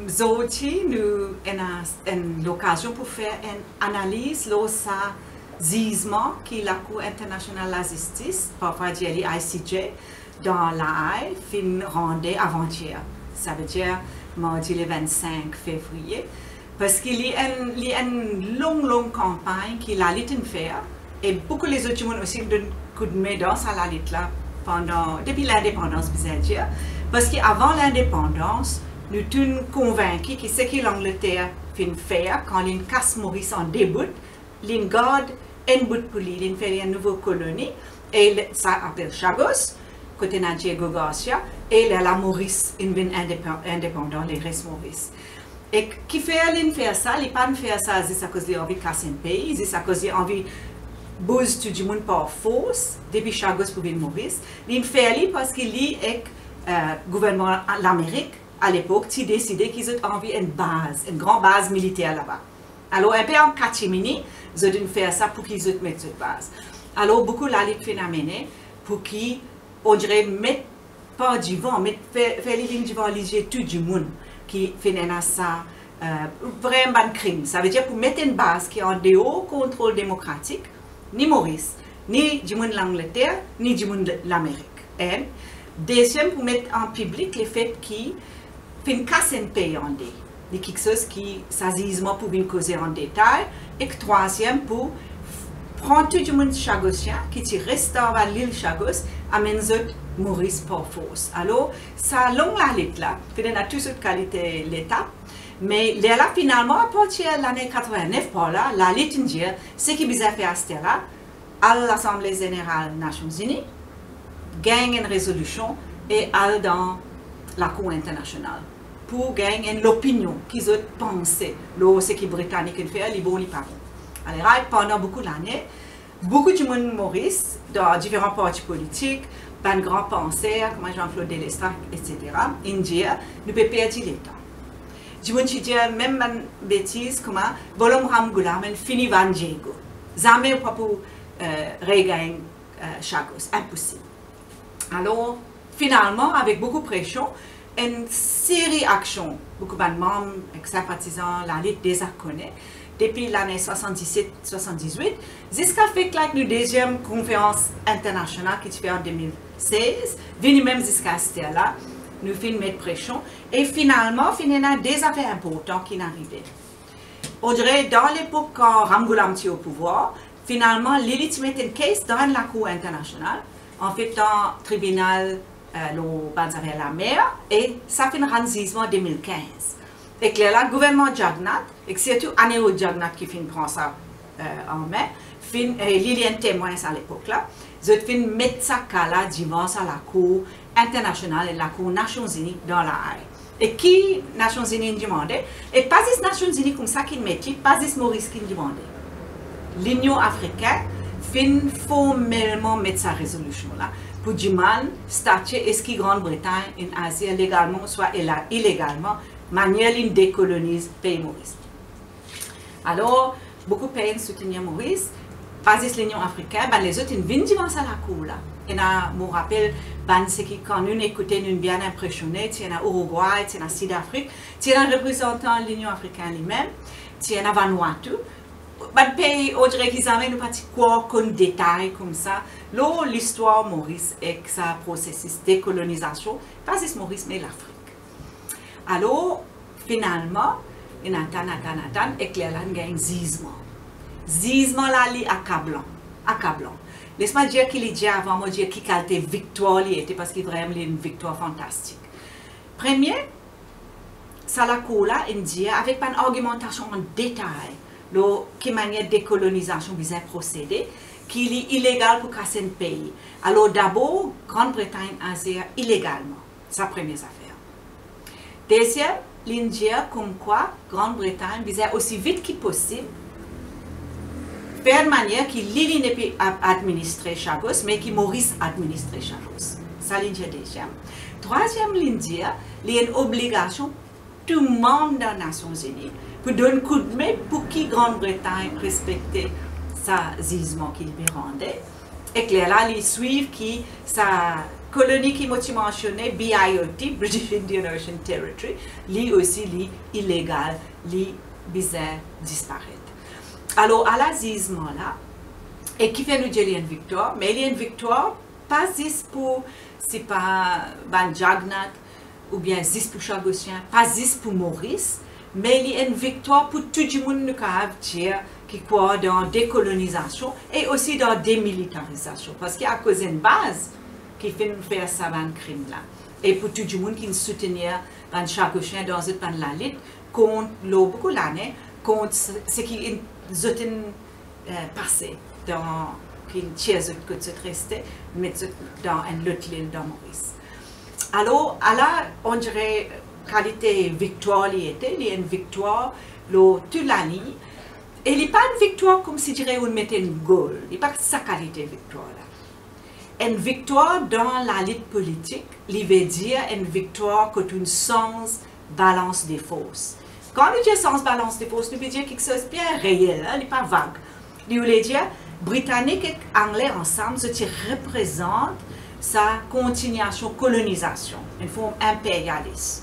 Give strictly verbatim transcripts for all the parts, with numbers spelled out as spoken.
Zordi nou ena enn lokazion pou fer enn analiz lor sa zizman ki Lakour Internasional Lazistis, parfwa dir li I C J, dan La Haye, finn rande avantier, savedir mardi le vennsenk fevriye, parski li enn, li enn long, long kanpagn ki lalit inn fer, e boukou lezot dimoun osi donn koudme dan sa lalit la pandan, depi lindepandans, bizin dir, parski avan lindepandans, nou tounn konvinki ki seki Langleter finn fer kan linn kas Moris an de bout, linn gard enn bout pou li, linn fer li enn nouvo koloni, e le-, sa apel Chagos, kot ena Diego Garcia, e lerla Moris inn vinn indepan-, indepandan, li res Moris. E k-, kifer linn fer sa? Li pa'nn fer sa zis akoz li anvi kas enn pei, zis akoz li anvi bouz tou dimoun par fors, depi Chagos pou vinn Moris. Linn fer li parski li ek, eh, gouvernman Lamerik alepok ti deside ki zot anvi enn baz, enn gran baz militer laba. Alor, enpe an katimini, zot inn fer sa pou ki zot met zot baz. Alor, boukou lalit finn amene pou ki, on dire, met par divan, met, fer, fer li vinn divan lizie tou dimoun ki finn ena sa, eh, vremem bann krim. Savedir pou met enn baz ki an deor kontrol demokratik, ni Moris, ni dimoun Langleter, ni dimoun L-, Lamerik. Enn. Deziem, pou met an piblik lefet ki finn kas enn pei an de. Li kiksoz ki sa zizman pou vinn koze an detay. Ek trwaziem, pou f-, pran tou dimoun Chagosien ki ti res dan lil Chagos, amenn zot Moris par fors. Alor, sa long lalit la, finn ena tou sort kalite letap, me lerla finalman, apartir lane katrevinnef par la, lalit inn dir, seki bizin fer aster la, al Lasanble Zeneral Nasion Zini, gagn enn rezolision e al dan Lakour Internasional pou gagn enn lopinion ki zot panse lor seki Britanik inn fer, li bon, li pa bon. Alor, pandan boukou lane, boukou dimoun Moris, dan diferan parti politik, bann gran panser, kouma Jean-Claude Delestrac, et cetera, inn dir, nou pe perdi letan. Dimoun ti dir mem bann betiz kouma, bolonm Ramgoolam inn fini vann Diego. Zame ou pa pou, eh, regagn, eh, Chagos. Inposib. Alor, finalman, avek boukou presion, enn seri aksion, boukou bann manm ek sinpatizan lalit deza kone, depi lane swasanndiset, swasanndizwit, ziska fek la ek nou deziem konferans internasional ki ti fer an de mil sez, vini mem ziska aster la, nou finn met presion, e finalman, finn ena de zafer inportan ki'nn arive. On dire, dan lepok kan Ramgoolam ti o pouvwar, finalman, li, li ti met enn case dan enn lakour internasional, anfet, dan tribinal, eh, lor bann zafer lamer, e sa finn rann zizman de mil kinz. Ek lerla, gouvernman Jagannath, ek sirtou Anirudh Jagannath ki finn pran sa, eh, an me, finn, eh, li, li enn temwin sa lepok la, zot finn met sa ka la divan sa lakour internasional e lakour Nasion Zini dan La Haye. E ki Nasion Zini inn dimande? E pa zis Nasion Zini koumsa ki'nn met li, pa zis Moris ki'nn dimande. Linion Afrikin finn formelman met sa rezolision la pou dimann statie eski Grann Bretagn inn azir legalman ouswa ila-, ilegalman, manier li'nn dekoloniz pei Moris. Alor, boukou pei inn soutenir Moris, pa zis Linion Afrikin, bann lezot inn vinn divan sa lakour la. Ena, mo rapel, bann seki kan nou'nn ekoute, nou'nn bien inpresione, ti ena Ourogway, ti ena Sidafrik, ti ena reprezantan Linion Afrikin limem, ti ena Vanuatu. Bann pei, on dire ki zame nou pa ti krwar konn detay koumsa lor listwar Moris ek sa prosesis dekolonizasion, pa zis Moris, me Lafrik. Alor, finalman, inn atann, atann, atann, ek lerla inn gagn zizman. Zizman la, li akablan, akablan. Les mwa dir ki li dir avan mo dir ki kalite viktwar li ete, parski vremem li enn viktwar fantastik. Premie, sa lakour la inn dir, avek bann argimantasion an detay, lor ki manier dekolonizasion bizin prosede, ki li ilegal pou kas enn pei. Alor, dabor, Grann Bretagn azir ilegalman. Sa premie zafer. Deziem, li'nn dir koumkwa Grann Bretagn bizin osi vit ki posib fer enn manier ki li, li nepli a-, administre Chagos, me ki Moris administre Chagos. Sa li'nn dir deziem. Trwaziem, li'nn dir, li enn obligasion tou manm dan Nasion Zini pou donn koudme pou ki Grann Bretagn respekte sa zizman ki li pe rande. Ek lerla li swiv ki sa koloni ki mo ti mansione, B I O T, British Indian Ocean Territory, li osi li ilegal, li bizin disparet. Alor, ala zizman la, e kifer nou dir li enn viktwar, me li enn viktwar pa zis pou, sipa bann Jagannath, oubien zis pou Chagosien, pa zis pou Moris, me li enn viktwar pou tou dimoun, nou kapav dir, ki krwar dan dekolonizasion e osi dan demilitarizasion. Parski akoz enn baz ki finn fer sa bann krim la. E pou tou dimoun ki finn soutenir bann Chagosien dan zot bann lalit kont, lor boukou lane, kont se, seki inn, zot inn, eh, pase dan, ki inn tir zot kot zot reste, met zot dan enn lot lil dan Moris. Alor, ala, on dire, kalite viktwar li ete, li enn viktwar lor tou laliny, e li pa enn viktwar koumsi dire ou'nn met enn gol, li pa sa kalite viktwar la. Enn viktwar dan lalit politik, li ve dir enn viktwar kot ou'nn sanz balans de fors. Kan nou dir sanz balans de fors, nou ve dir kiksoz bien reel, hein, li pa vag. Li oule dir, Britanik ek Angle ansam, zot ti reprezant sa kontignasion kolonizasion, enn form inperyalis.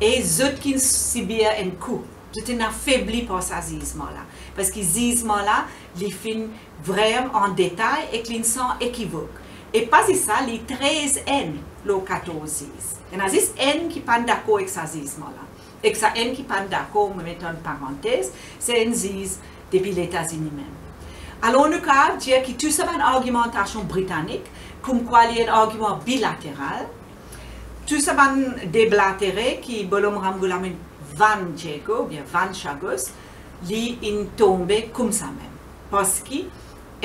E zot ki sibir enn kou, zot inn afebli par sa zizman la. Parski zizman la, li finn vrem an detay ek li san ekivok. E pa zis sa, li trez enn lor katorz ziz. Ena zis enn ki pa'nn dakor ek sa zizman la. Ek sa enn ki pa'nn dakor, mo met an parantez, se enn ziz depi Letazini mem. Alor, nou kapav dir ki tou sa bann argimantasion britanik, koumkwa li enn argiman bilateral, tou sa bann deblatere ki Bolom Ram Ghulam inn vann Diego, oubien vann Chagos, li inn tonbe koumsa mem. Parski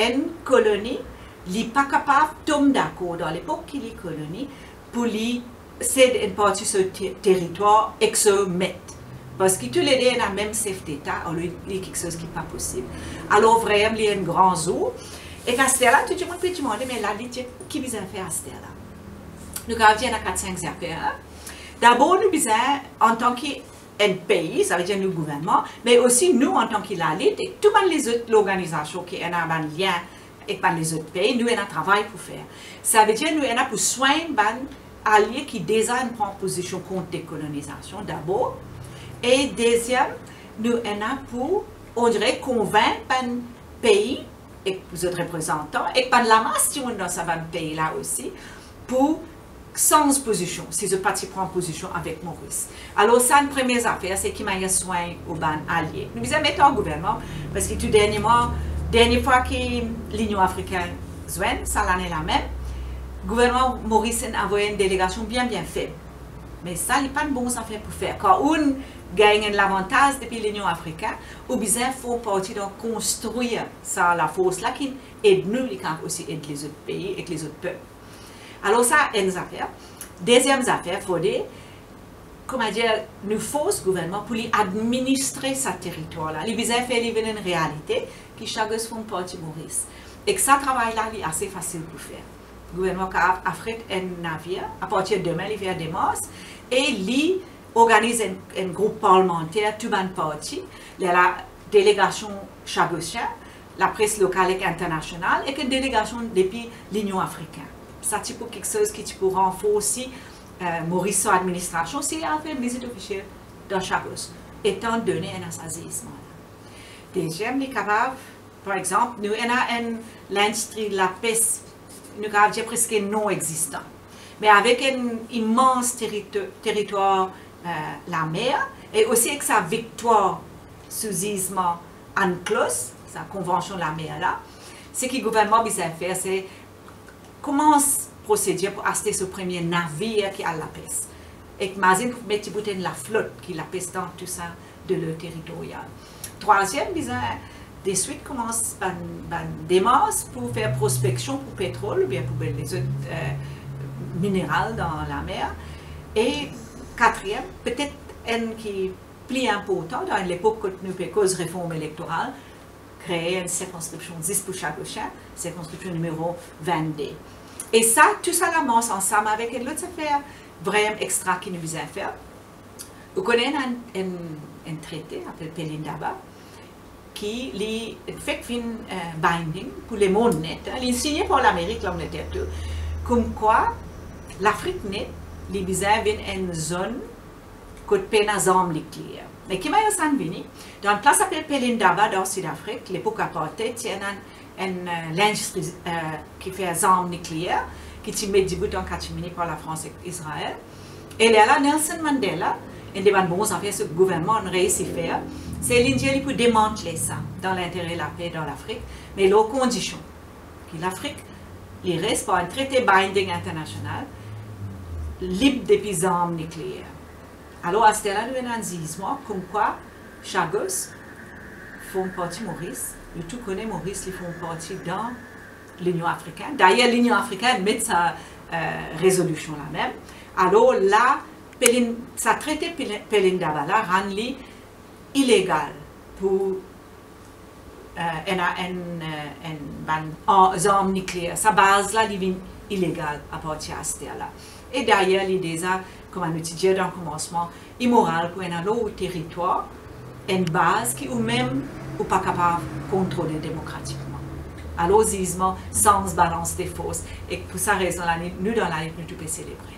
enn koloni, li pa kapav tom dakor dan lepok ki li koloni, pou li sed enn parti so te-, teritwar ek so met. Parski toulede ena mem sef deta, alor li, li kiksoz ki pa posib. Alor, vremem, li enn gran zour. Ek aster la, tou dimoun pe dimande, me lalit, ki bizin fer aster la? Nou kapav dir ena kat sink zafer, hein. Dabor, nou bizin, antan ki enn pei, sa ve dir nou gouvernman, me osi nou antan ki lalit, ek tou bann lezot lorganizasion ki ena bann lien ek bann lezot pei, nou ena travay pou fer. Sa ve dir nou ena pou swegn bann alie ki deza inn pran pozision kont dekolonizasion dabor, e deziem, nou ena pou, on dire, konvink bann pei ek zot reprezantan, ek bann lamas dimoun dan sa bann pei la osi, pou sanz pozision, si zot pa ti pran pozision avek Moris. Alor, sa enn premie zafer, se ki manier swegn ou bann alie. Nou bizin met an gouvernman, parski tou dernieman, dernie fwa ki Linion Afrikin zwenn, sa lane la mem, gouvernman Moris inn avoy enn delegasion bien, bien feb. Me sa, li pa enn bon zafer pou fer. Kan ou'nn gagn enn lavantaz depi Linion Afrikin, ou bizin form parti dan konstrir sa lafors la ki ed nou, li kapav osi ed lezot pei ek lezot pep. Alor sa, enn zafer. Deziem zafer, fode, kouma dir, nou fors gouvernman pou li administre sa teritwar la. Li bizin fer li vinn enn realite, ki Chagos form parti Moris. Ek sa travay la, li ase fasil pou fer. Gouvernman kapav afret enn navir, apartir demin, li fer demars, e li organiz enn, enn group parlmanter, tou bann parti, lerla delegasion Chagosien, lapres lokal ek internasional, ek enn delegasion depi Linion Afrikin. Sa ti pou kiksoz ki ti pou ranforsi, eh, Moris so administrasion, si li afebli zot ofisie dan Chagos, etan done ena sa zizman la. Deziem, li kapav, par exanp, nou ena enn lindistri lapes, nou kapav dir preske non-existan. Me avek enn imans terito-, teritwar, eh, lamer, e osi ek sa viktwar sou zizman UNCLOS, sa konvansion lamer la, seki gouvernman bizin fer, se koumans prosedir pou aste so premie navir ki al lapes. Ek mazinn pou met dibout enn laflot ki lapes dan tou sa delo teritorial. Trwaziem, bizin deswit koumans bann, bann demars pou fer prospeksion pou petrol oubien pou bann lezot, eh, mineral dan lamer. E katriem, petet enn ki pli inportan dan enn lepok kot nou pe koz reform elektoral, kree enn sirkonskripsion zis pou Chagosien, sirkonskripsion nimero vennde. E sa, tou sa la mars ansam avek enn lot zafer vremem extra ki nou bizin fer. Ou kone enn, enn, enn trete, apel Pelindaba, ki li fek vinn, eh, binding pou lemond net, hein. Li signe par Lamerik, Langleter tou, koumkwa Lafrik net, li bizin vinn enn zonn kot pena zarm nikleer. Me ki manier sa inn vini? Dan enn plas apel Pelindaba dan Sidafrik, lepok apartheid, ti ena enn, enn, eh, lindistri, eh, ki fer zarm nikleer, ki ti met dibout an katimini par Lafrans ek Izrael. E lerla Nelson Mandela, enn de bann bon zafer so gouvernman inn reisi fer, se linn dir li pou demantle sa dan lintere lape dan Lafrik, me lor kondision ki Lafrik, li res par enn trete binding internasional, lib depi zarm nikleer. Alor, asterla nou ena enn zizman, komkwa Chagos form parti Moris, nou tou kone Moris, li form parti dan Linion Afrikenn. Dayer, Linion Afrikenn met sa, eh, rezolision la mem. Alor, la, Pelin-, sa trete Pelin-, Pelindaba la rann li ilegal pou, eh, ena enn, eh, enn bann ar-, zarm nikleer. Sa baz la, li vinn ilegal apartir asterla. E dayer, li deza, kouma nou ti dir dan komansman, imoral pou ena lor ou teritwar enn baz ki ou mem ou pa kapav kontrole demokratikman. Alor, zizman sanz balans de fors, e pou sa rezon la, ni-, nou dan lalit, nou tou pe selebre.